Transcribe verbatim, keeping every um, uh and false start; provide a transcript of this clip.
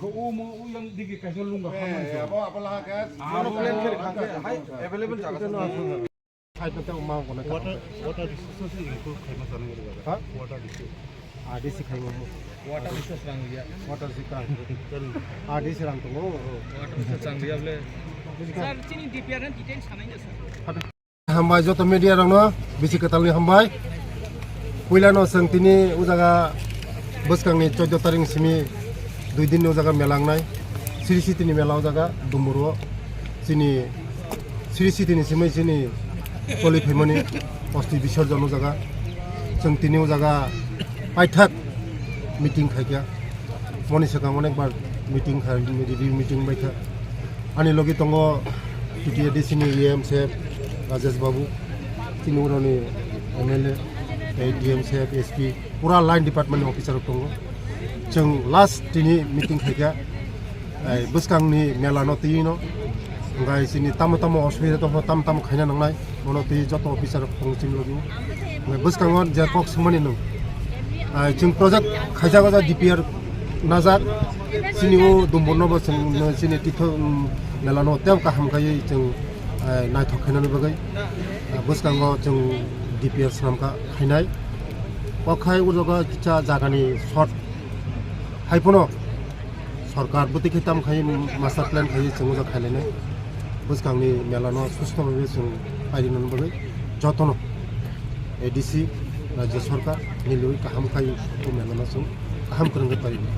Ko o mo o yang digi kaisa lungga khamani. Eh, abo, abo laha ke. Abo plan khe khamani. Hai, available jaga. Side na tei ma gona. Water, water resources improve khaima sanai gori jaga. Ha? Water resource. A D C khaima mo. Water resource rang ya. Water resource ka. A D C rang tongo. Water resource rang ya bole. Sir, chini D P R ni details sanai sir. Hambai joto media rokno bisi kwtalni hambai. Puilano chwng tini o jaga bwskangni chauddho tarik simi dui din ni o jaga mela wngnai. Sri Siti ni mela o jaga Dumbur o chini Sri Siti ni simi chini toli phaimani osti bisorjon o jaga. Chwng tini o jaga paithak meeting khaikha. Moni swkang onekbar meeting khai, review meeting baikha. Ani logi tongo T T A D C ni E M sir Rajesh Babu, tini uroni M L A, tei D M sir, S P, pura line department ni officer rok tongo. Chwng last tini meeting khaikha, ai, bwskangni mela no twi no, hwnkhai chini tamo tamo osubida tongkha, tamo tamo khaina nangnai. Bono twi joto officer rok tongo chini logi o. Hwnkhai bwskango je kok swngmani nwng. Ai, chwng project khaijak o jaga D P R najak. Chini o Dumbur no bo chwng, chini titho, um, mela no tei kaham khaiwi chwng, ai, naithok khainani bagwi. Ah, bwskango chwng D P R swnamkha khainai. O khai o jaga kisa jagani short hai phano Sorkar bwtwi khe tam khai master plan khai chwng wngya khailainai. Bwskangni mela no susto bhabe chwng pairina bagwi jotono A D C, Rajya Sorkar milwi kaham khai o mela no chwng kaham kwrwng khe pairina.